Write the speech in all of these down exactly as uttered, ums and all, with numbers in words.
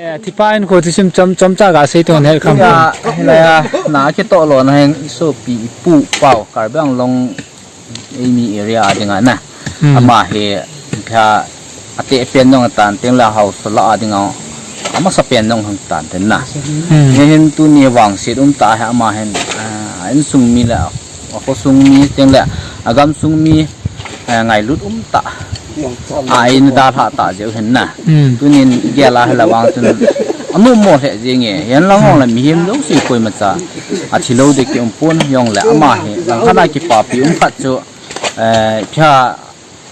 Eh, thipa in kho thisim chom, chomcha ga sei tun he kham. Ya, na, na kitoh lona hin isopi ipu pau Karbi Anglong eimi area a dinga na. Hmm. Ama hi pha ate pen nong tan teng la haosa la a dinga. Amasa pen nong hang tan ten na. Hmm. He hin tuni vangset um ta he ama hin, ah, insung mi la a khosung mi teng le a gamsung mi, eh, ngailut um ta. A in dalha ta jeu hin na. Hmm. Tunin gel a hela vang tun. Anu mo he jing e. Yan lang ong la mihem lo si koi ma cha. A thi lo de ki um pon yong le ama hi. Lang khana kipapi um khat chu, eh, pha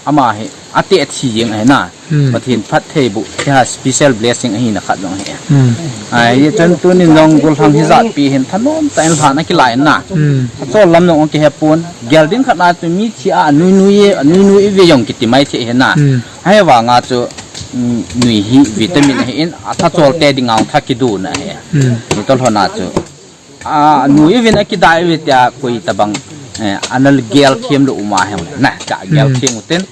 ama hi ate thi jing ahi na. Hmm. Pathen phattheiboh, hiche special blessing ahi na khat jong ahi. Hmm. Ai, ye chun tunin jong gollhang hijat pi hin thanom tah in lhan akilai na. Hmm. Achol lam jong kihe pon, gel ding khat na chu mi thi a, anui nui e, anui nui e ve jong kiti mai thei ahi na. Hmm. Ahivanga chu, mm, nui hi vitamin ahi in, atha chol te dinga tha kidu na ahi. Hmm. Ni to lhona chu. A, nui uvin akidai uve tia koi tabang, eh, anal gel them lo uma hem na, cha gel Hmm. them uten.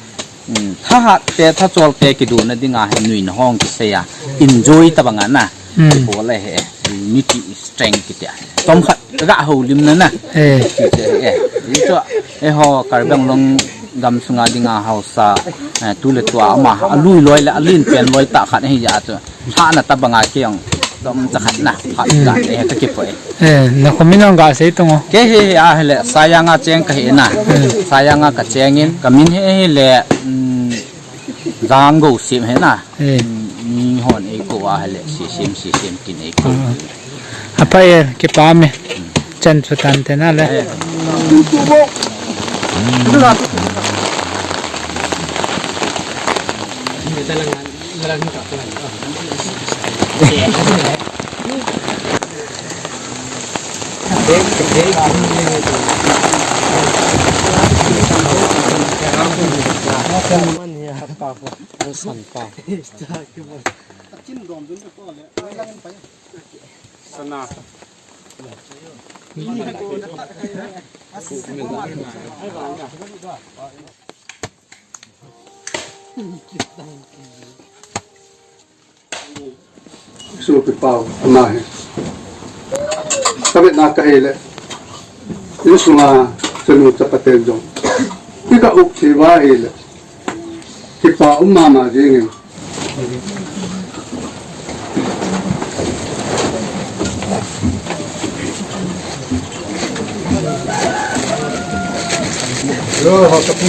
Hmm, thahat te, thachol te kidona dinga he nui na hong kisei a. Enjoy tabang a na. Hmm. Bol a he, unity is strength kitia. Tom khat ga ho lim na na. Eh. Kitia he. Ni to, eh ho, Karbi Anglong gam sunga dinga haosa, eh, tu le tua ama, alui loi le, alin pen loi ta khat ahi ja chu. Lhana tabanga kei jong, tom cha khat na, phat Hmm. ga le, ka kipoi. Eh, na khomin jong ga sei tong o. Kei hi, hi a hile, Sayang a cheng kahi na. Hmm. Sayang a kacheng in, kamin hi, hile, mm, Janggo Sim hi na. Eh. Mm, mi hon eikou a hile, Sisim, Sisim kin eikou. Ah. Apa e, kipa me. Hmm. Chan chu tan te na le. Eh. Sana. Isopi pau ama hi. Kavetna kahi le. Insunga chanu chapa ten jong. Ika up thei va hi le. Kipa um mama jingin. Yo, ho, kapu.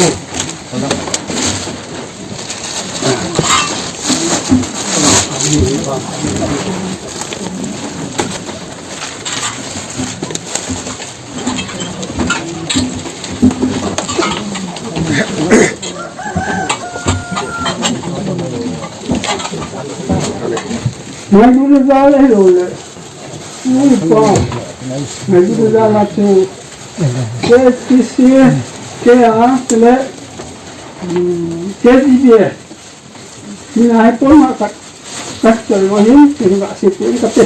Ngai du le za le lo le. Ngai pa. Ngai du le za la tu. K T C, K A, le, mm, K T D A. Ni na hai pon ma ka, ka chal wa hin, ni ka se pon ka pe.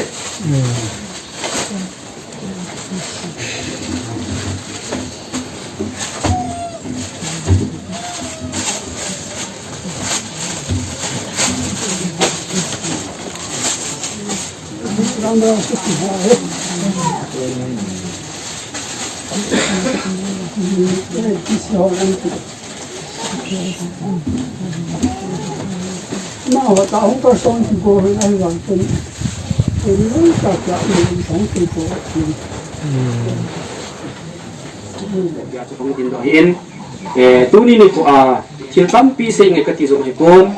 Tuni nikho a, Thil tampi sei nge kati jong hi kon,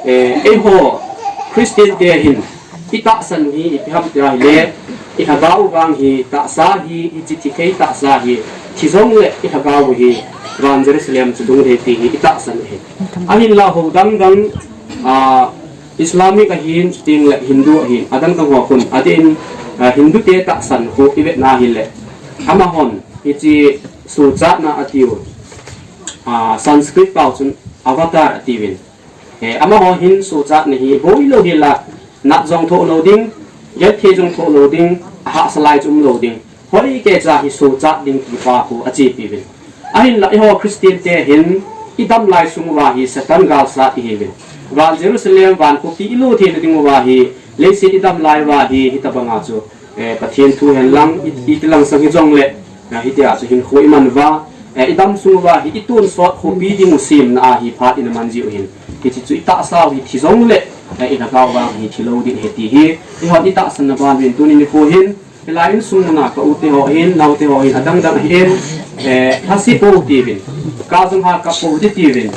eh, eiho Christian te hin i tahsan u hi ipi ham tia ahile, i lhagao vang hi tahsa hi, hiche thi thei tahsa hi, thi jongle i lhagao u hi van Jerusalem chu lhung ding ti hi i tahsan u hi. Ahinla ho dang dang, ah, Islamic ahin, chutengle Hindu ahin, adang dang ho khun, adeh in, ah, Hindu te tahsan khu i vetna ahile, amahon hiche sochatna atiu, ah, Sanskrit pao chun avatar atiuvin. Eh, amaho hin sochatna hi boilou hila, nat jong thoh lou ding, gelthei jong thoh lou ding, ahahsa lai chu umlou ding. Hoikeicha hi sochat ding ti pa khu achepiuvin. Ahinla eiho Christian te hin i damlai sung uva hi Satan galsat ihiuvin. Van Jerusalem, van khopi i lo theina ding uva hi, leiset i damlai uva hi, hitabanga chu, eh, Pathen thu hen lang, i, i tilang sang hijongle, eh, hitia chu hinkho i man uva, eh, i dam sung uva hi, i tonsot khopi ding u semna a hi phat i na man jiu hin. Hiche chu i tahsa u hi thi jongle, eh, i lhagao vang hi thi lou ding ahi ti hi, eihon i tahsanna ban uvin tuni nikho hin, hilai insung muna ka u te ho hin, nao te ho hin, adang dang ahin, eh, lhase pou tiuvin, ka jong ha kap pou ti tiuvin,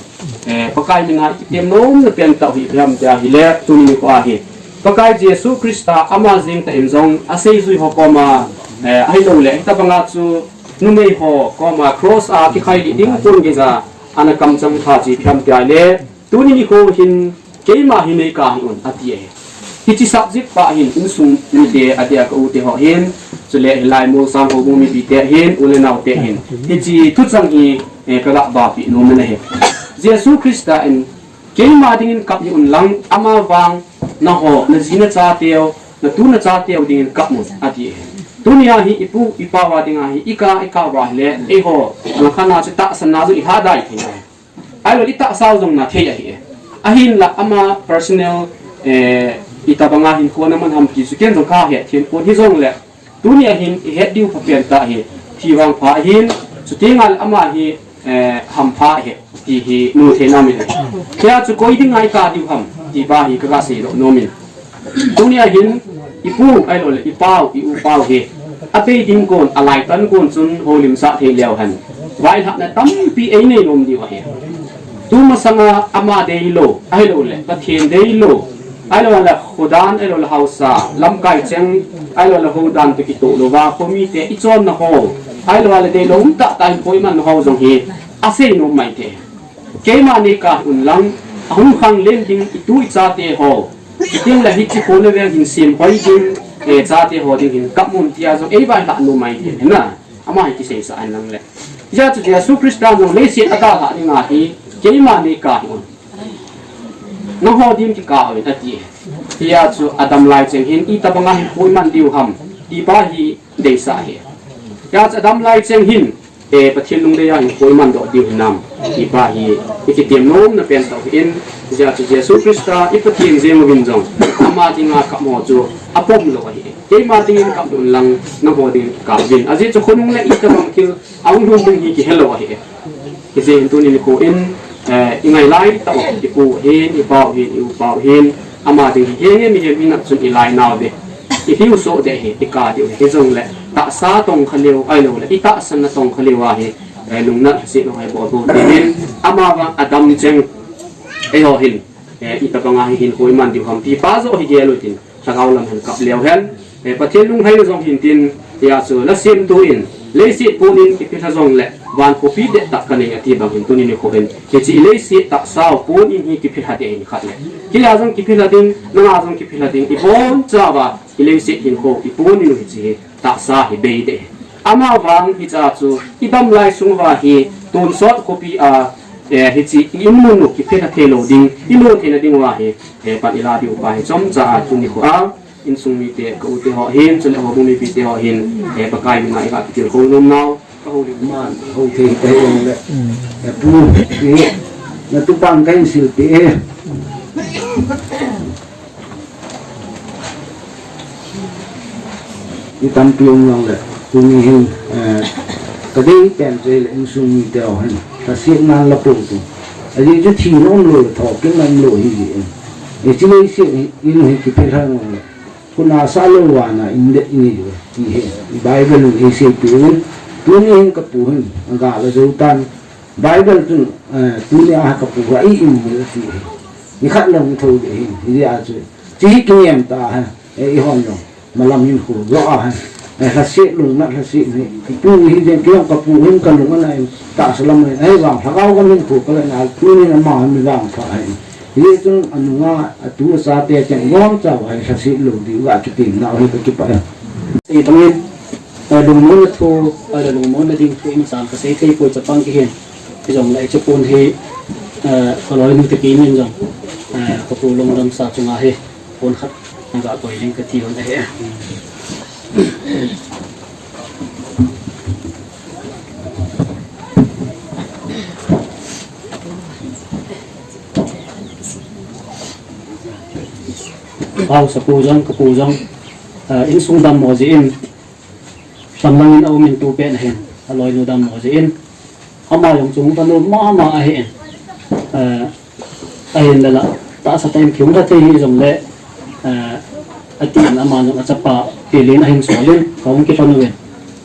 eh, Pakai mina i kitem nomna pen tah u hi ipi ham tia ahile, tuni nikho a hi Pakai Jesu Christa ama jeng tah in jong aseijui ho koma, eh, ahilouleh, hitabanga chu numei ho koma cross a kikhailih ding pon geija ana kamchang tha chu ipi ham tia ahile, tuni nikho hin keima hi nei kahi un ati e. Hiche subject pa hin insung mite, adeh a ka u te ho hin, chule hilai Molsang houbung mipi te hin, u le nao te hin, hiche thuchang hi, eh, ka ga bapi nom in ahi. Jesu Christa in, keima dingin kap hih un lang, ama vang, nangho, na ji na chateu, na tu na chateu dingin kap un, ati e. Tunia hi i pu i pau a dinga hi i kap, i kap uva ahile, eiho, alangkhat a chu tahsanna jong i lhadai thei ahi. Ahilou le i tahsa u jong na thei ahi e. Ahinla ama personal, eh, itabanga hinkho ana man ham ti chu ken jong ka hethem pon, hijongle, tunia hin i het diu phapen tah hi, thi vangpha ahin, chutengle ama hi, eh, hampha ahi, ti hi mu thei nom in ahi. Hia chu koi dinga i kap diu ham, ti pa hi ka ga seidoh nom in. Tunia hin, i pu, ahilouleh, i pau, i u pau hi, abei ding kon, alaitan kon chun houlimsah thei leu hen, vailhahna tampi einei nom diu ahi. Tumasanga ama deilou, ahilouleh, Pathen deilou, ahilouleh, khodan, ahilouleh, haosa, lamkai cheng, ahilouleh, houdan toh kitoh louva, khomite i chonna ho, ahilouleh, deilou umtah tah in poimanna ho jong hi, asei nom maithei. Keima nei kap un lang, ahung khanglen ding i tu i chate ho, chutengle hiche kho le veng hin semhoi ding, eh, chate ho ding hin kap un tia jong eivailhah nom maithei hina. Ama hi kiseisah in lang le. Hijeh chun Jesu Christa jong leiset a dalhah dinga hi, keima nei kap un. Nangho ding kikap uvin ati. Hia chu adam lai cheng hin itabanga hinkho i man diu ham, ti pa hi deisah ahi. Hia chu adam lai cheng hin, eh, Pathen lungdei a hinkho i mandoh diu hinam, ti pa hi i kitem nomna pen tah ahin, hijeh chun Jesu Christa i Pathen jeng uvin jong, ama dinga kap ho chu apom lou ahi. Keima dingin kap un lang, nangho dingin kap uvin. Ajeh chu khonung le itabang thil ahung lhung ding hi kihelou ahi. Hijeh hin tuni nikho in, eh, i ngai lai tah u, i pu hin, i pau hin, i u pau hin, ama ding hi henge mihem hina chun i lai nau ve. I hiu soh deh hi, i kap diu hi, hijongle, tahsa tongkha leu, ahilouleh, i tahsanna tongkha leu ahi, eh, lungnat lhasetna ho hi bol bol ding in, ama vang adam cheng, eiho hin, eh, itabanga hi hinkho i man diu ham ti pa joh hi gel u hitin, lhagao lam hen kap leu hen, eh, Pathen lunglhaina jong hintin, hia chu nasemtu in, leiset pon in kiphelha jongle, van khopi dettah kanei ati bang hin tuni nikho in, hiche i leiset tahsa u pon in hi kiphelha ding ahin khat le. Kei a jong kiphelha ding, nang a jong kiphelha ding, i bonchauva, i leiset hinkho, i pon in u hiche hi, tahsa hi bei ding. Ama vang hiche a chu, i damlai sung uva hi, tonsot khopi a, eh, hiche i inmun u kiphelha thei lou ding, i lo theina ding uva hi, eh, pan i la diu pa hi chomcha a tuni nikho a, insung mite, ka u te ho hin, chule houbung mipi te ho hin, eh, Pakai mina i ga kitilkhou nom nau, ka houlim man, hou thei ka hi jong le, eh, pu, eh, na tupan ka hin silpeh e. Mi tampi um jongle, tuni hin, eh, ka dei pen chu ahile insung mite ho hin, lhasetnan la pou tu. Ajeh chu thina umlou le thokitna umlou ahi jeh in. Hiche leiset hi, in hi kiphelha jongle, khut a sah lou vana in ding ahi, ti hi Bible in eiseipeh uvin. Tuni hin ka pu hin, agal ajou tan, Bible chun, eh, tunia kapu a i-im u ti hi. Nikhat lang tho ding hi, hijeh a chu. Hiche hi kingem tah ahi, eh, eihon jong. Malam hinkho jo ahi. Eh, lhaset lungna lhaset hi. Ipu hi jeng kei jong kapu hin kalung ana in tahsa lam ahi. Ahivang lhagao gam hinkho kala na tunin ama hi mi vangpha ahi. Hichun anunga atu achate cheng gom chau ahi lhaset lou diu a kitem nau hi kakipah e. Sei bangin, eh, lungmonna thu, eh, lungmonna ding thu imacha kasei thei poi chapang kihin. Hijongle hiche pon hi, eh, kaloinu tepi min jong, eh, kapu lungdam sa chunga hi pon khat naga koi ding kati lhon ahi. Haosapu jong, kapu jong, eh, insung dammo jeh in, tamlangin aumin tu pet ahin, aloinu dammo jeh in, ama jong chung kanom mama ahin, eh, ahinla, tahsa tah in kium kathei hijongle, eh, atin ama jong achapa, Pi Len ahin solin, kahung kipan uvin,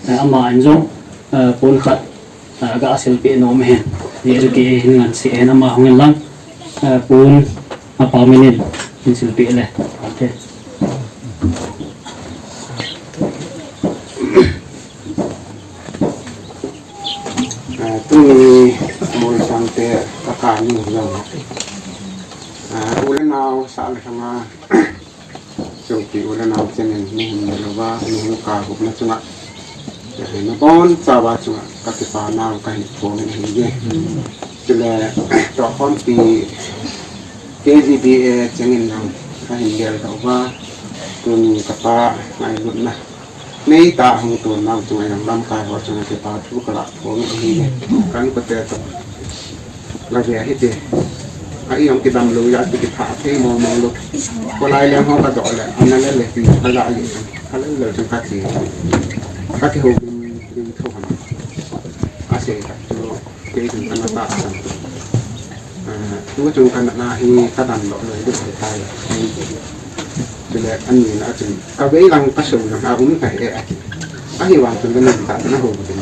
eh, ama in jong, eh, pon khat, eh, aga silpeh nom ahin, hichu kei hin ngansei ahin ama hungin lang, eh, pon apa minin hin silpeh le. Okay. Ah, tuni Molsangte kakanu jong. Ah, u le nao sah le lhanga, chongpi u le nao chengin, nihum louva, nihum kagupna chunga, nabonchauva chunga kakipa nau kahin phong in ahi. Chule, tohkhompi K G B A chengin jong kahin geldoh uva, tuni kapa ngailutna neitah hung tun nau chunga jong lamkai ho chunga kipa thu kalah phong in ahi. Kainkote toh lave hite. A, i jong kidam lou a, kipah thei mong mong lou. Kholai leng ho kadoh le, ana le le ti, kalah le, khalel le chun kati. Kakihou ding, ding tho ham. Asei tah chu. Kei chun kana tahsan. Ah, tu chung kana na hi kadam lou lou lou tai. Chule ani na chun kavei lang kasou lang aum tai e ati. Ahivang chun kana ta na hou din.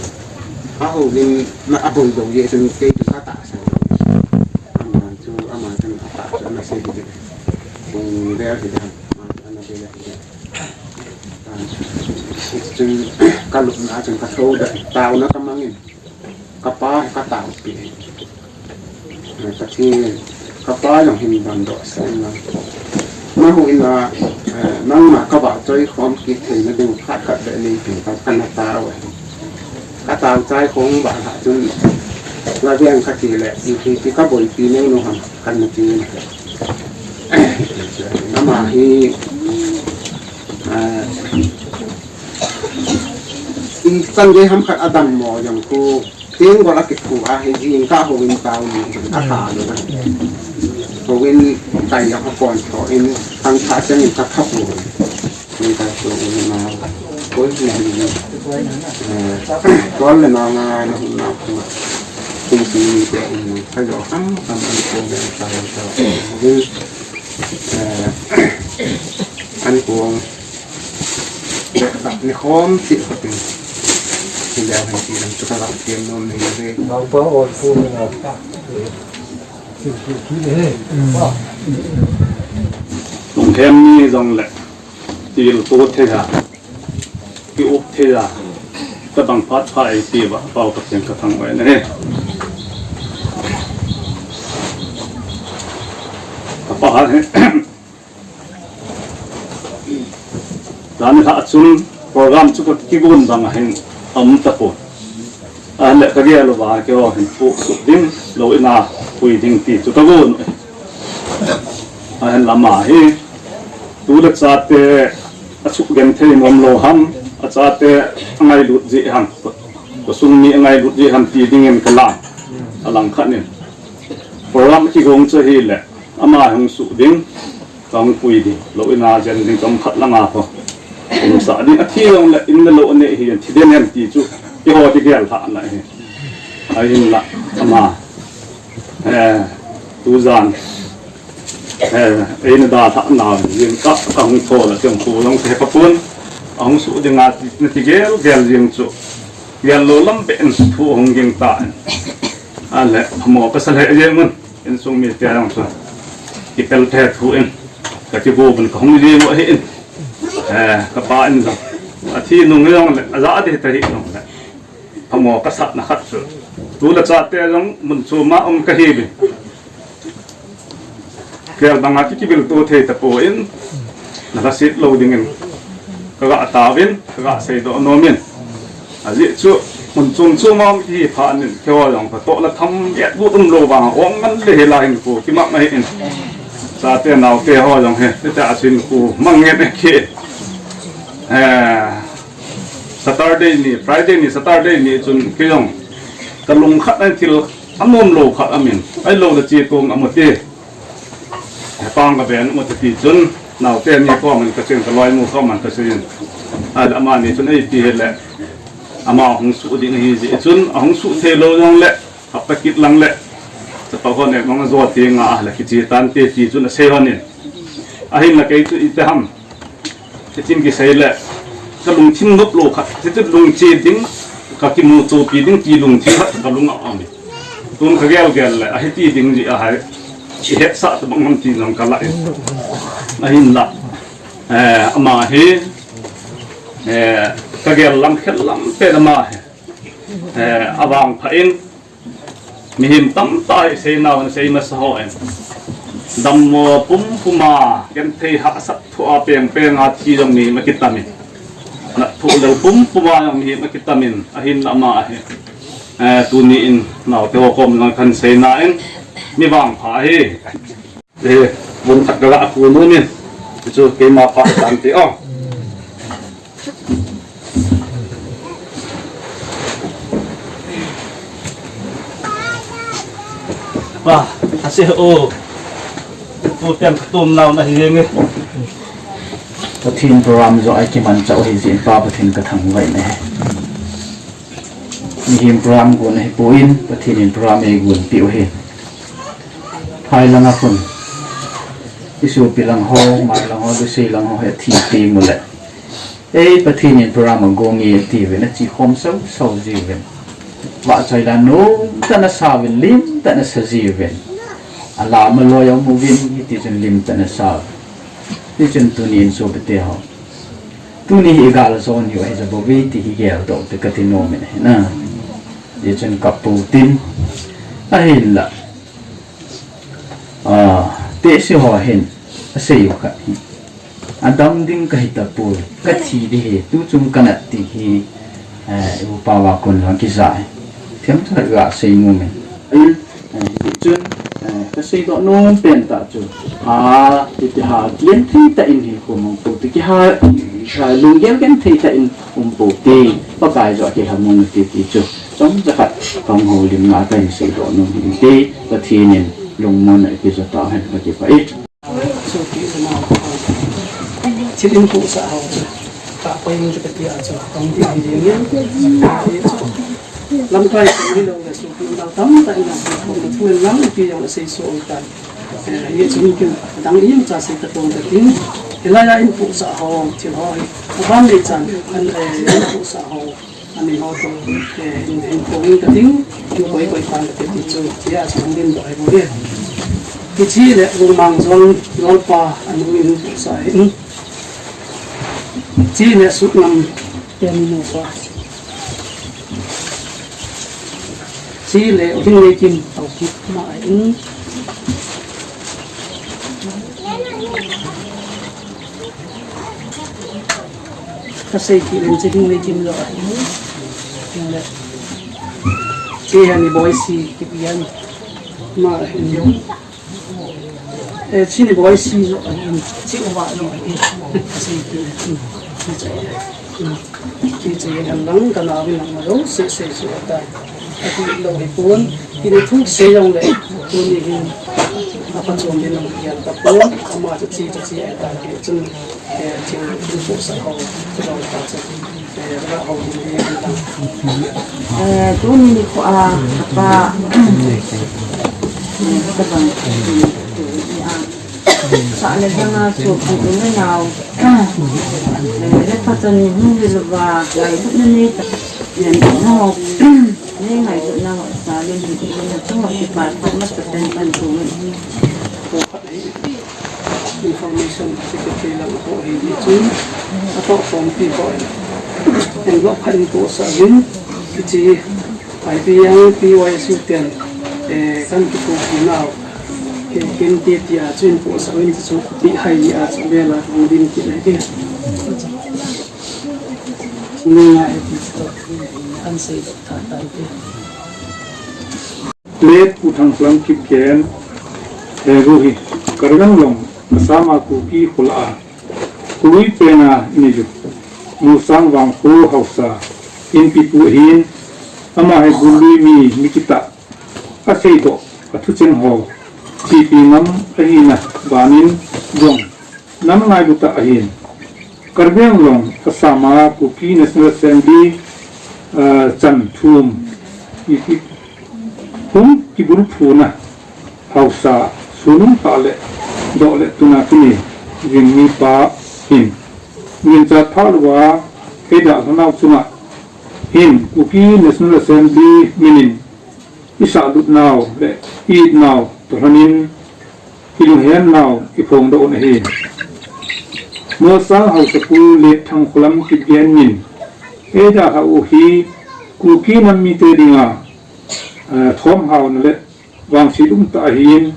Ahou din na ahou dou ye chun kei chun katahsan. Ama chu, ama chun atah chu ana sei din. Kung der hi dan. Ana sei din. Ah, chun kalupna chun kathou da. Tauna kamangin. Kapa hi katao pi. Pathen, kapa jong hin damdoh sah in lang. Nahu in a, eh, nangma kavahchoi khom kit theina ding khat khat beh neipe, ka, kana tao e. Katao chai khom vah lhah chun, la veng kati le, ipi ti kaboipi neo nu ham, kana ti. Ama hi, eh, ichan gei ham khat adammo jong khu, Tenggol a kithu a, hi jingkah houin tao ni, ata lou. Houin tai a kon tho in, tang tha chang in ka khapu. Ni ka so un na, koi ni ni. Eh, kol le na nga na hun na kuma. Kum si ni te un, ka jo ham ham an ko me ta ta. Houin, eh, an ko. Ni khom ti khatin. Ni leh hin ti lam chu ka lam tiam nom ni ve. Nang pa ol pu ni na. Lungkhem ni jong le. Til to thei a. Ki up thei a. Ka bang phat pha ei ti ba pau ka tiang ka thang wai ne. Ka pa ha he. Jan lha chun program chu ka kigon bang a hin um tapon. Ahin le ka gel uva keiho hin pu suk ding, lou in a pui ding ti chu ka gon u. Ahin lama hi tu le chate a suk genthei nom lou ham, a chate a ngailut jeh ham, khosung mi a ngailut jeh ham ti dingin ka la a lang khat in. Program kigong chu hi le ama hung suk ding. Ka hung pui ding, lou in a jen ding, ka um khat lang a kho. Um sa ding, athi jong le, in le lou anei hi, thi den hen ti chu, keiho kigel lhah na hi. Ahin la, ama, eh, tu jan, eh, eina dalhah na, jing ka, ka hung tho la, tiang pu jong te pa pun, a hung suk ding a, ti, na ti gel, gel jing chu. Gel lou lam beh in thu hung ging ta in. Ale, phamo kasa lheh jeng un, insung mite jong chu kipel thethu in, kakigou un kahung jeng u ahi in. Eh, kapa in jong athi nung jongle, aja ding hita hih jongle, phamo kasatna khat chu, tu le chate jong mun chom a um kahiuvin. Kel banga ki, kivilto thei tapon, nalhaset lou dingin kaga taovin, kaga seidoh nomin. Ajeh chu, mun chom chom a um kihi phat in, keiho jong katoh le tham et got umlou vang, ong ngan le hilai hin kho kimang ahi in. Chate naote ho jong hi, hitia chun kho mang ngen ahi. Eh, Saturday ni, Friday ni, Saturday ni chun kei jong kalung khat ahin, thil anomlou khat aumin, ahilou le che tong amu te. Hepang kaven u te ti chun, naote ni komin kachen, kaloinu komin kachen. Ahile amani chun eiti hile, ama hung suh ding ahi jeh chun, ahung suh thei lou jongle, hapta kit lang le, chapang ho ne mang jo teng a le kiche tante ti chun asei lhonin. Ahinla kei chu iti ham, hitin kisei le, kalungthim nop lou khat, hitin lungche ding, kakimu chopi ding ti lungthim khat kalunga aumin. Tun kagel gel le, ahiti ding jeh ahi, ihetsah tabang ham ti jong kalah in. Ahinla, eh, ama hi, eh, kagel lam khel lam pen ama hi, eh, avangpha in, mihem tamtah hi seinau ana sei masa hon, dammo pumpum a, genthei hahsat thoh a pengpeng a thi jong mihem akitamin, natna lel pumpum a jong mihem akitamin, ahinla ama hi, eh, tuni in naote ho kom jong kahin seina in, mi vangpha ahi. Eh, von khat kaga kon nomin, chu keima pha tante o. Pa, ase o. Tupen katom nau nahi jenge. Pathen program joh a kimanchah u ahi jeh in Pa Pathen kathangvah in ahi. Mihem program gon ahipon, Pathen in program eigonpeh u ahi. Phai langa khun, isopi lang ho, mai lang ho, lusei lang ho hi athi teng uleh, ei, Pathen in program agonge atiuvin, achekhom sausau jiuvin. Vahchoi la nomtah in asauvin, limtah in asa jiuvin. Alam aloi aum uvin, hitichun limtah in asauvin. Tichun tuni in sopite ho, tuni hi igal jo niu ahi jeh bou ve ti hi geldoh te kati nomin ahi na. Tichun kap pou tin, ahinla, ah, tehse ho hin asei u khat hi, adam ding kahi tapoi, kathi ding ahi, tuchung kanat ti hi, eh, i upa uva kon jong kija ahi. Themcha gasei nomin. Eh, hitichun, eh, kaseidoh nom pen tah chu, ha, hiti ha genthei tah in hinkho mang pou te, kiha, ha, lunggel genthei tah in um pou te, Pakai joh akilhamon u te ti chu, chomcha khat kahung houlimna a kahin seidoh nom ahi te, Pathen in lungmonna eipeh jou tauhen, kakipah e. Sopi le nao, thil in pohsah ho chu, ka poi in kati a chu, kahung ding hi ding in. Lamkai chu hilou le sopi nao tamtah in lang, kona thu in lang ipi jong asei soh u tan. Eh, hiche chu kin dang imacha sei katong kating. Hilai a in pohsah ho, thil ho hi, aban le chan, an, eh, in pohsah ho. Ani ho toh, eh, in, in pong in kating, in koi koi pan kati ti chu, tia chu hung lim doh ahi bou e. Hiche le Lungmang Jol, Jolpa anu in sa in. Hiche le Suknam, Teni nupa. Hiche le Hingneikim, Taukip ma in. Kasei kit in hiche Hingneikim joh ahi. Hingle. Hiche hi Niboisi kiti ahi. Ama ahi. Eh, hiche Niboisi joh ahi. Hiche uva joh ahi. Kasei kit in. Hiche. Hiche hi lang kana uvin lang malo. Se, se, se, ata. Ati lou hipon, kini thu kisei jongle, tuni hin, apha chom din jong kigeltapon, ama chu che, che, che, ta, ti chun, eh, thil, thil pohsah ho, thil ho ta chu, eh, ra ho din din ta. Eh, tuni nikho a, kapa, eh, kabang, eh, a, sa le jang a, so, pu le nao, eh, le pha chan hung le lova, ngailutna nei ta, eh, no, Nei ngailutna ho sa Information Secretary lang ho hi chun, atoh khompi ho in, envelope khat in pohsah uvin, hiche I B M P Y S U ten, eh, kan kipuipi nau, eh, kin ti tia chun pohsah uvin chu ti hai ni a chu vela hung din kit ahi. Ni ngai ti chu kan seidoh tha tai ti. Late Pu Thangkholam Kipgen, eh, Ruhi, Karbi Anglong, Assam a Kuki khola a, Kuki pena inei u, Mosang Vangkho haosa, inpipu ahin, ama hi Gului mi, mi kitah, aseidoh, athucheng ho, chepi ngam ahina banin, jong, nam ngailu tah ahin. Karbi Anglong, Assam a Kuki National Assembly, ah, chan thum, ipi, hung kibulphuna, haosa, sunung tah le, doh le tuna tuni, jing mipa hin. Min cha tha lua, eidalha nau chunga hin, Kuki National Assembly minin, isahlut nau le, i-it nau, toh lhonin, ilunghen nau, iphongdoh u ahi. Mosang haosapu Late Thangkholam Kipgen min, eidalha u hi, Kuki nam mite dinga, eh, thomhaona le, vangset um tah ahin,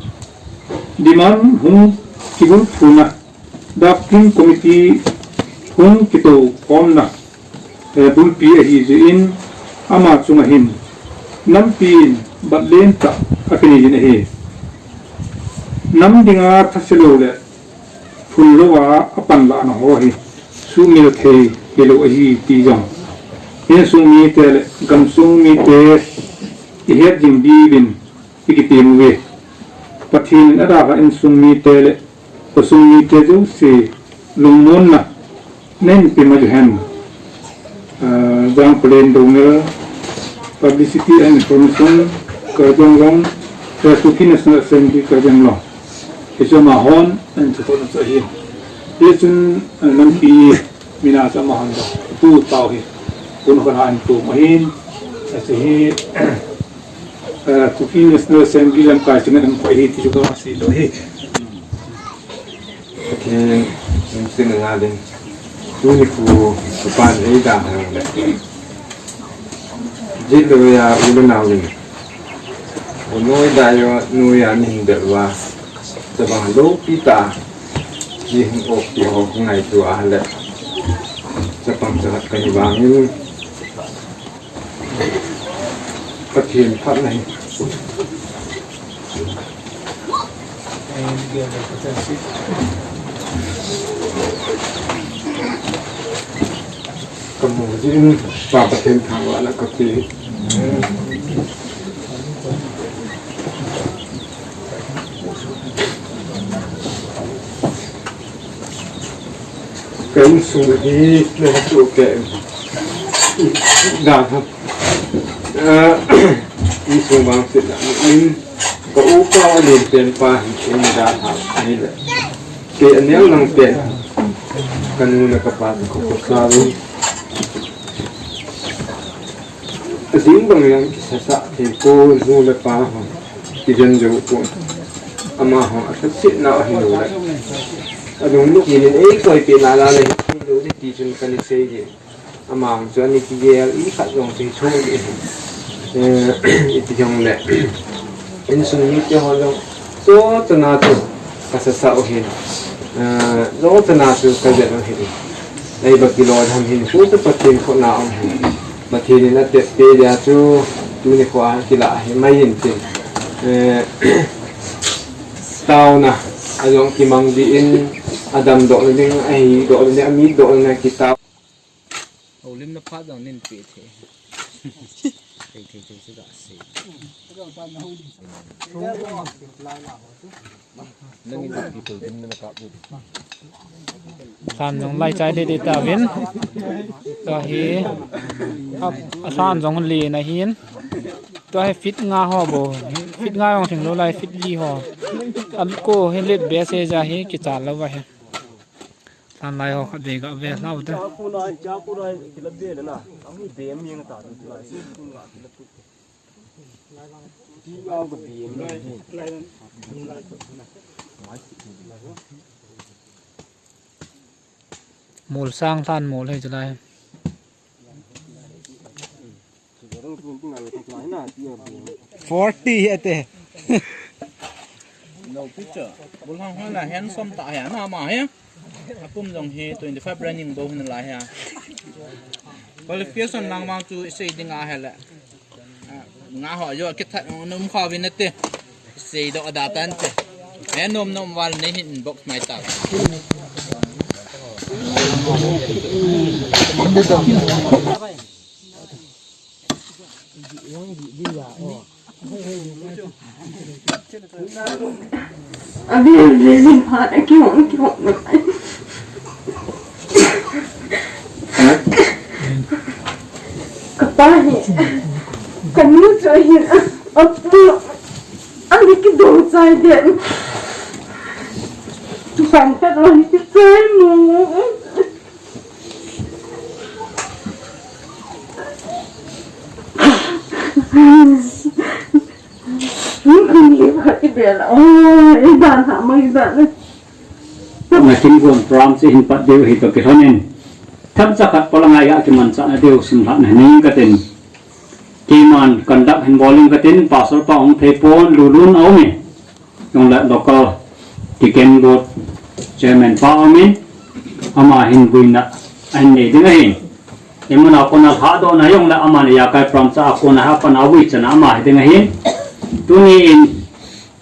demand hung kibulphuna, Drafting Committee hung kitou khomna, eh, bulpi ahi jeh in ama chunga hin nampi in batlen tah akinei jin ahi. Nam dinga thase lou le phun louva apanlahna ho hi sumil thei hilou ahi ti jong insung mite le gamsung mite ihet jing diuvin ikitem uve. Pathen in adalha insung mite le khosung mite jouse lungmonna nahin pe mai uhen. Ah, Jangkholen Doungel, Publicity and Information, Karbi Anglong, Kuki National Assembly, Karbi Anglong. Hichu amahon ahin thudohna chu ahi. Hichun, ah, nampi mina chu amahon pu tau hi. Pu Khonhai in pu ahin. Hiche hi, eh, Kuki National Assembly lamkai chunga um koi hi ti chu kasei lou hi. Pathen in sing ngalin. Tuni khu kapan eidalha le. Jit lou ya u le nao in. U noi da yo noi a nahin bel uva. Chabang loupi tah. Ji hung op ti ho hung ngaito a le. Chapang chahat kahi vangin. Pathen phatna hi. Kamu jin Pa Pathen thangvahna kape. Ka insung hi na hatu ke. Da ha. Ah, insung vangsetna in ka upa alen pen pa hi in da ha ni le. Ke anel lang pen. Kanu le kapa ka ko sa lu. Ading bang jong kisasa thei pon, nu le pa ho kijen jou pon. Amaho athasetna ahilou le, alungthim in eikoipeh nalai le hilou ding ti chun kana sei ding. Amaho chu ana kigel, ikhat jong thei thou ding. Eh, iti jongle, insung mite ho jong, jochana chu kasasa u ahin. Eh, jochana chu kajen u ahin. Eiba kiloi ham hin, khu chu Pathen khut na um ahin. Pathen in atep peh dia chu tuni khoa kilah hi mai in tin. Eh, taona ajong kimang jin, adamdoh na ding, ahidoh na ding, amitdoh na kitao. Holimna phat jong nin pe thei. Thei, thei, thei, chu ga sei. Nangin ki to ding na ka bu. San jong lai chai dede tauvin. Tua hi, a, asan jong len ahin. Tua hi feet nga ho bou. Feet nga jong theng lou lai, feet li ho. An ko hin let be se ja hi kichal lou va hi. San lai ho khat ve ga ve lau te. Cha ku na, cha ku na, kila be le na. Ahi be mi nga ta, kila be, kila be. Mol sang thlan mol hei chulai. Forty ate. No picture. Bulhang hoi la handsome ta he na ma he. Apum jong hi twenty five running bou hin la he. Qualification lang ma chu isei ding a he le. Nga ho jo kithat num kha vin ate. Sei do da tan te. He nom nom val nei hin box mai ta. Abi, abi, abi, phat, aki hong, aki hong. Kapa hi, kanu chu hin, apu, ani kidou chai den. Tuhan ka dou hi kichai mo. Na kin gon program chu hin pat diu hi to kilhonin. Themcha khat pola ngai ga kimanchahna diu simlhahna nei katin. Keiman conduct hin bol ing katin, pastor pa hung thei pon, lulun a um e. Jong le local deacon board chairman pa um in, ama hin buina ahin nei ding ahin. Imuna kona lhadohna jong le ama ni ya kai program cha a kona ha pana vui chana ama hi ding ahin. Tuni in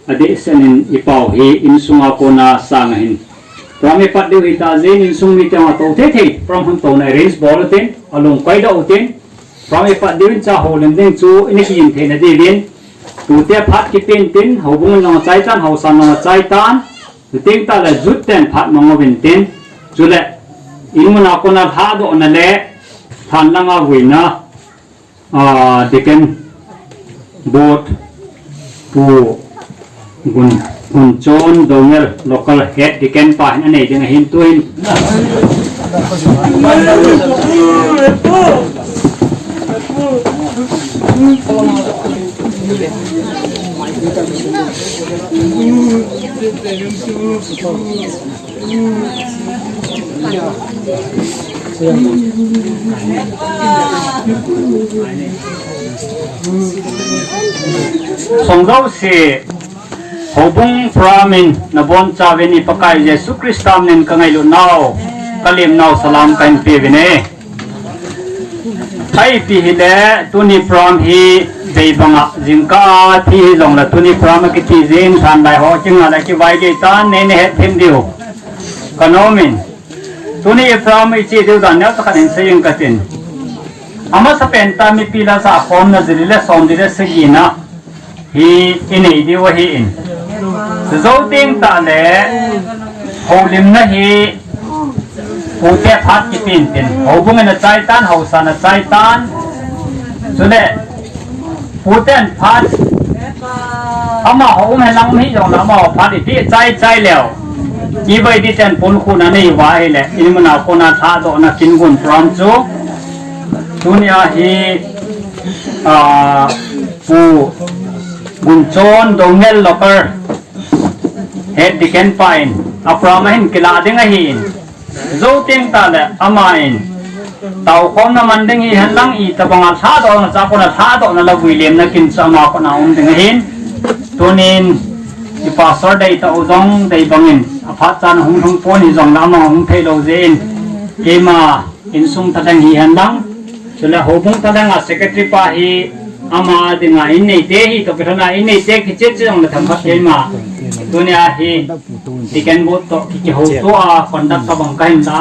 adeh senin i pau hi insunga kona sang ahin. Program i pat diu hi ta jin insung mi te ma to thei thei program hung to na arrange bol utin, alung kai da utin. Program i pat diu in cha houlim ding chu ini ki in theina diuvin. Tute phat kipen tin, houbung in long chai tan, hausan long chai tan, tuting ta le jut ten phat mang uvin tin, chule, in muna kona lhadohna le, than langa vuina, a, deacon board, pu, Gun, Gunchon Dongel local head deacon pa hin anei ding ahin tuin. Songdosi, houbung program in nabon chauvin i Pakai Jesu Christa min in ka ngailut nau, ka lim nau salam ka hin pe uvin e. Thei pi hile, tuni program hi bei banga jingkah thi hi jong le tuni program a kiti jin than lai ho kinga le kivai gei tan nei ne het thim diu. Ka nom in. Tuni i program i chi diu dan neo ta khat in sei ing katin. Amasa pen ta mipi la sa khom na jili le som jili le sagi na. Hi i nei diu ahi in. Jou ting ta le, houlimna hi, pute phat kipen tin. Houbung in a chai tan, hausan a chai tan. Chule, puten phat. Amaho um hen lang um hi jong le amaho phat i ti chai chai leu. Kivai di ten pun khu na nei va hi le, in muna kona lhadohna kin gun program chu. Tunia hi, a, Pu Gunchon Dongel local head deacon pa in, a program ahin kila ding ahin. Jou ting ta le ama in. Tao khom na man ding hi hen lang i tabanga lhadohna cha kona lhadohna la vui lemna kin cha ama kona um ding ahin. Tunin i pastor dei ta u jong dei bangin. A phat chan hung hung pon hi jong le ama hung thei lou jeh in. Keima insung thalheng hi hen lang, chule houbung thalheng a secretary pa hi ama dinga in neite hi, toh kilhona in neite kiche che jong le themkhat keima. Tunia hi deacon board toh ki, kihouto a conduct ka bang ka hin la.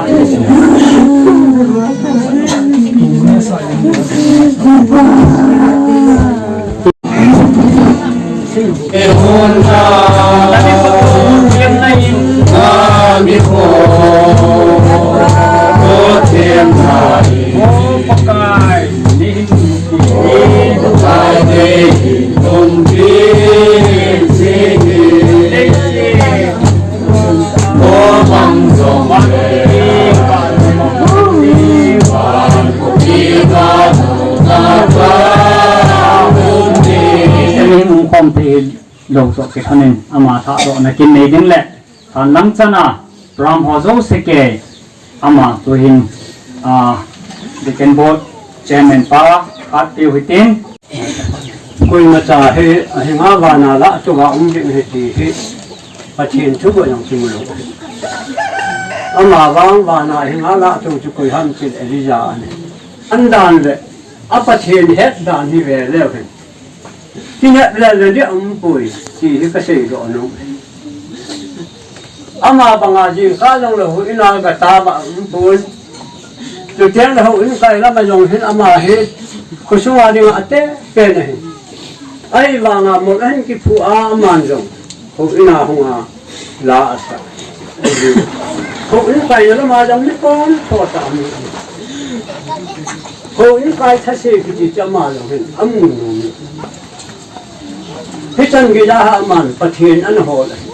Thei hilou toh kithonin ama thahdohna kin nei ding le, hanlang chana program ho jouse kei ama tuhin, a, Deacon Board Chairman pa khat piu hitin. Koima cha hi ahinga vana lah tou a um ding ahi ti hi Pathen thu bou jong kimu lou. Ama vang vana ahinga lah tou chu koi ham tin Elijah ahi. Adan le a Pathen het dan hi ve leu hen. Kinep le le ni um poi, ti hi kasei doh nom. Ama banga jingkah jong le houin a gata ba um pon. Chuteng le houin kai lama jong hin ama hi khosunga dinga ate pen ahi. Ahivanga mol ahin kiphu a aman jong houin a hung a la asa. Houin kai lama jong ni kon tho ta mi. Houin kai thase kiti chu ama jong hin amu nom. Hichan geiya ha aman Pathen ana hol ahi.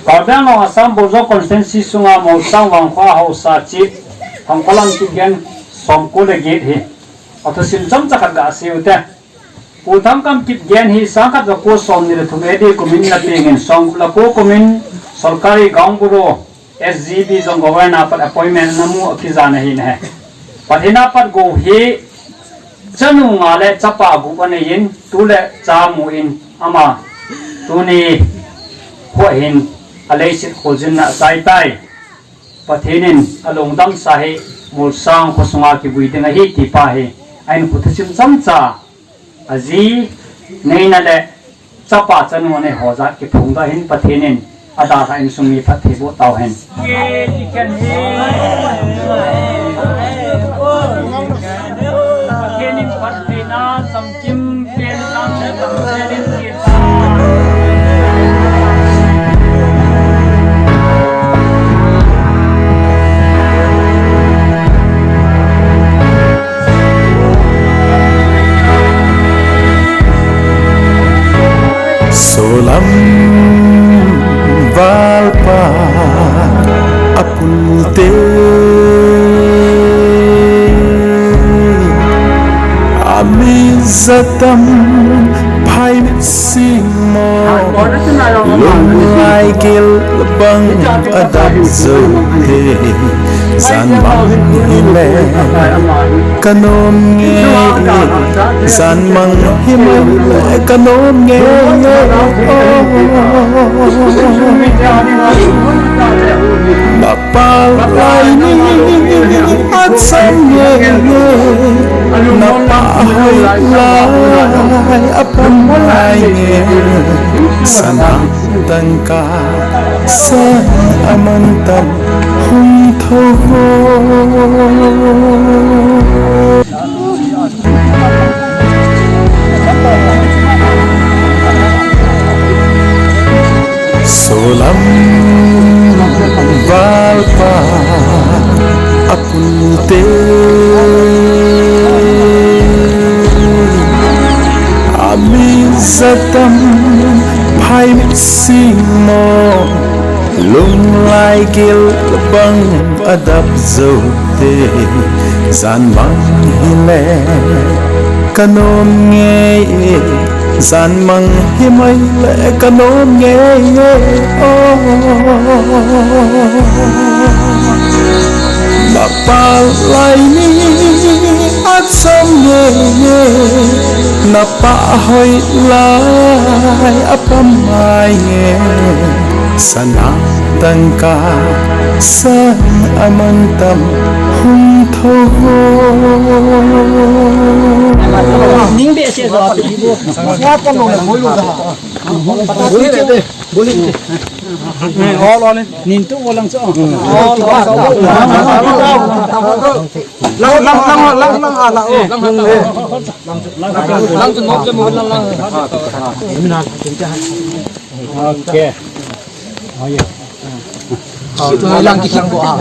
Karbi Anglong Assam Bozo Constituency sunga Molsang Vangkho haosa Chief Thangkholam Kipgen somko le get hi athusim chomcha khat gasei ute. Pu Thangkholam Kipgen hi sangkhat jako somni le thum A D kumin ana pengin, somgup le ko kumin Sorkari Gaonbura S G B jong Governor a pat appointment ana mu akijan ahi nahe. Pathen a pat gou hi chanu nga le chapa gup anei in, tu le cha amu in, ama tuni kho hin aleiset kholjinna achai tai. Pathen in alungdamsa hi Molsang khosunga kivui ding ahi ti pa hi ahin kho thusim chomcha aji neina le chapa chanu anei ho jat kiphong da hin Pathen in adalhah insung mi phatthei boh tau hen. Pathen in phattheina samkim pen lang le tam pen in ti sa. Solam valpa apulte, ami jatam phaimit simo, lunglai gil bang adap jote. Jan mang hile kanom nge, jan mang hile kanom nge. Napalai ni achang nge, napa hoi lai apam lai nge. Sana tangka sang aman tam hung tho. Solam valpa apulte, ami jatam phaimit simo, lunglai gil bang adap jote. Jan mang hile kanom nge, jan mang himai le kanom nge. Oh, napalai ni achang nge, napa hoi lai apam lai nge. Sana tangka sang aman tam hung tho. Ning be se do. Nga tam lo le boi lo da. Boi le de. Boi le de. Ol ol. Nin tu olang so. Ol ol. Lang lang lang lang lang ala o. Lang lang lang. Lang tu mo le mo lang lang. Okay. Oh, yeah. Itu lang kisang ko ah.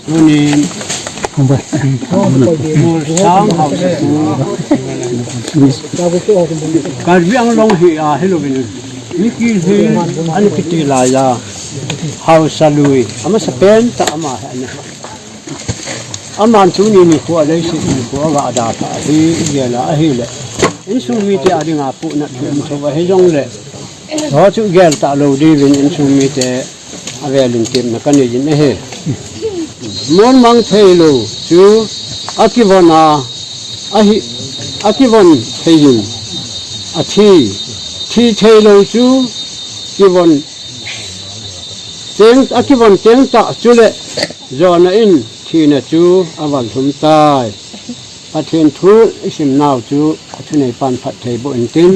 Tunin, Mursang Haosapu, Karbi Anglong hi a hilouvin, Mikim hi ana kiti laiya, Haosa lui, amasapen tah ama hi ana. Aman tuni nikho a leiset nikho a ga dalha hi igel a ahile, insung mite a dinga puhna thu um thou ahi jongle, ho chu gel talou diuvin insung mite avelin temna kanei in ahi. Mon mang theilou chu akivon a, ahi, akivon thei in athi, thi theilou chu kivon teng, akivon teng tah chule jona in thina chu aval lhum tai. Pathen thu isim nau chu athunei pan phatthei boh intin.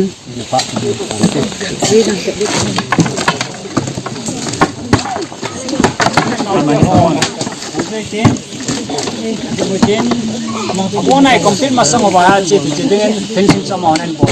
Abonai complete masang uva a che pi che dingin fencing chama honen bo.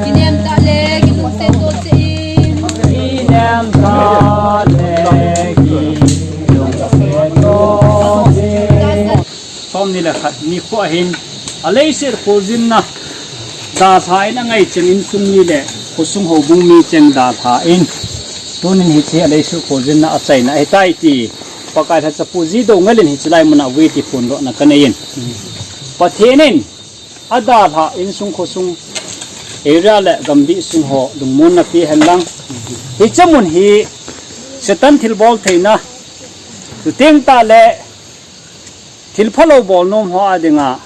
Kinem tale, kilungset tah in. Kinem tale, kilungset tah in. Som ni le khat nikho ahin, aleiset kholjinna dalha in angai cheng insung mi le khosung houbung mi cheng dalha in, tunin hiche aleiset kholjinna achaina ahitai ti Pakai lhacha pu G. Doungel in hiche lai muna vui ti phondohna kanei in. Pathen in adalha insung khosung area le gambih sung ho lungmonna pe hen lang. Hiche mun hi Satan thilbol theina, chuteng tah le thil phalou bol nom ho a dinga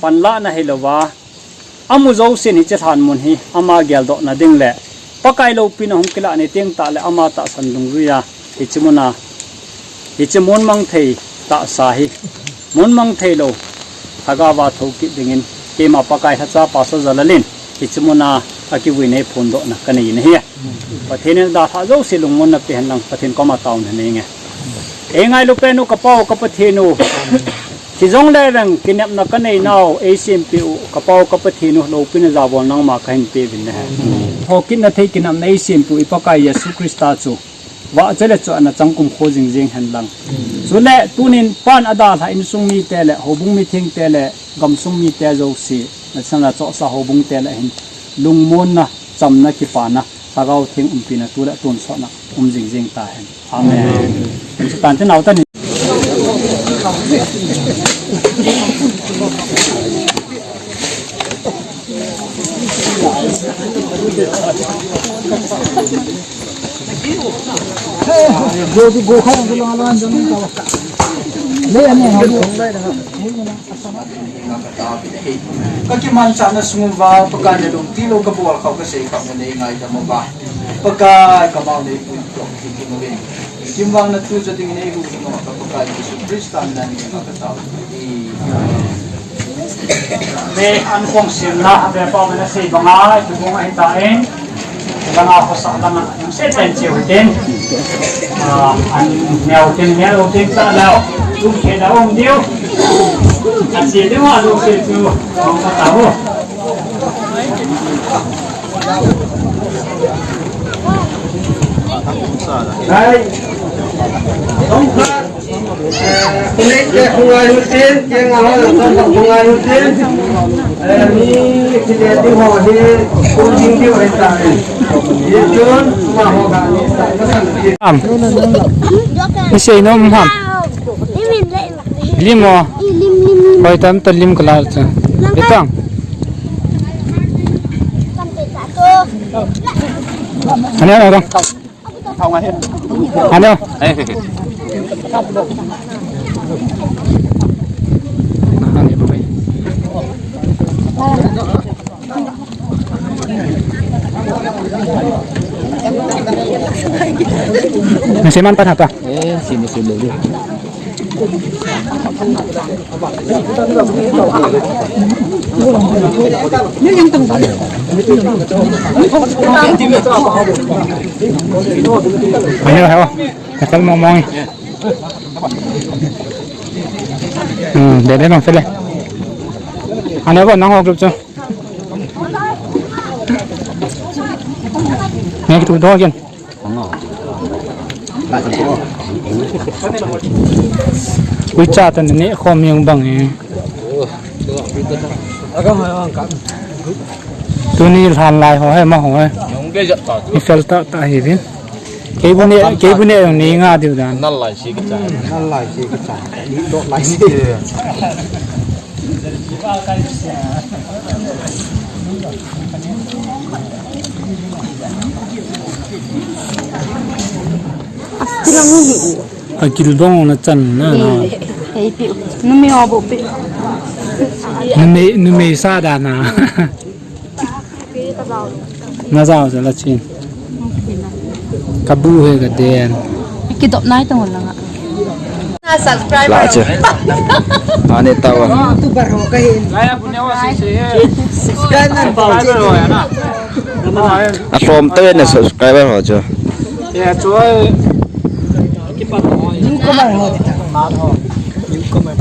panlahna hilouva, amu jousen hiche lhan mun hi ama geldohna ding le Pakai loupina hung kilah ni teng tah le ama tahsan dungjuiya hiche muna, hiche mon mang thei tahsa hi, mon mang theilou lhagaova thou kit dingin keima Pakai lhacha Pastor Jalal in hiche muna akivuina phondohna kanei in ahi. Pathen in adalha jouse lungmonna pe hen lang, Pathen koma taona nei inge. Eingailu pen u ka Pa u ka Pathen u, thi jongle veng kinepna kanei nau eisempeh u ka Pa u ka Pathen u, loupina jabol nangma kahin pe uvin ahi. Thokitna thei kinepna eisempeh u i Pakai Jesu Christa chu vahchoi le chohna changkum kho jing jing hen lang. Chule tunin pan adalha insung mite le houbung mithengte le gamsung mite jouse, nachan le chohsa houbungte le hin lungmonna, chamna, kipana, Lhagao Theng umpina tu le tonsotna um jing jing tahen. Amen. Tan te nau ta ni. Kakimanchahna sung uva Pakai na lungtil lou kabol khau kasei khau na nei ngaidam uva, Pakai kamau nei pui tok ti ti mo ven. Kimvang na thu ja ding nei hu ding uva ka Pakai Jesu Christa mina nei ka tao. Amen. Ve an kong sim na ve pa mana sei banga tu bong ahi ta en. Langa khosa langa se pen cheu hitin. Ah, an neo tin neo tin ta lao. Tum ke da um diu. An se diu a lo se tu. Kong ka ta ho. Hai. Tong ka. Eh, kulit ke khungai hutin, ke nga ho, tong ka khungai hutin. Eh, ni kile di ho hi, kulit di ho ta. Ye chun, ma ho ga ni sa ka san ki. Am. Ni sei nom ham. Lim mo. Lim, lim, lim. Hoi tam ta lim kala cha. Itang. Ane, ane, ane. Ane. Nasi man pan apa? Eh, sini sini. Ini lah, oh. Asal ngomong ni. Hmm, dede bang sele. Ane ko nang ho group chu. Nge kitu do ken. Ui cha tan ne khom yang bang e. Tuni lhan lai ho he ma ho he. Ni fel ta ta hi vin. Kei bu ne, kei bu ne ni nga diu dan. Nal lai si ka cha. Nal lai si ka cha. Ni do lai si. Agil bong na chan na na. Ei pi. Numei ho bo pi. Numei, numei sa da na. Na jao jao la chin. Ka bu he ka den. Kidop nai tong langa. Subscribe. La che. Ane tawa. Tu bar ho ka hin. Subscribe na. Asom tawa na subscriber ho cho. Ya cho. Newcomer ho ta. Newcomer.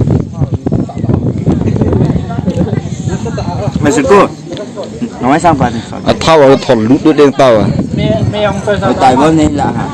Mesin ko. Nawai sang pa ni. Athao a thol lut lut ding tao a. Me, me ang pa sa. Tai ba ni la ha.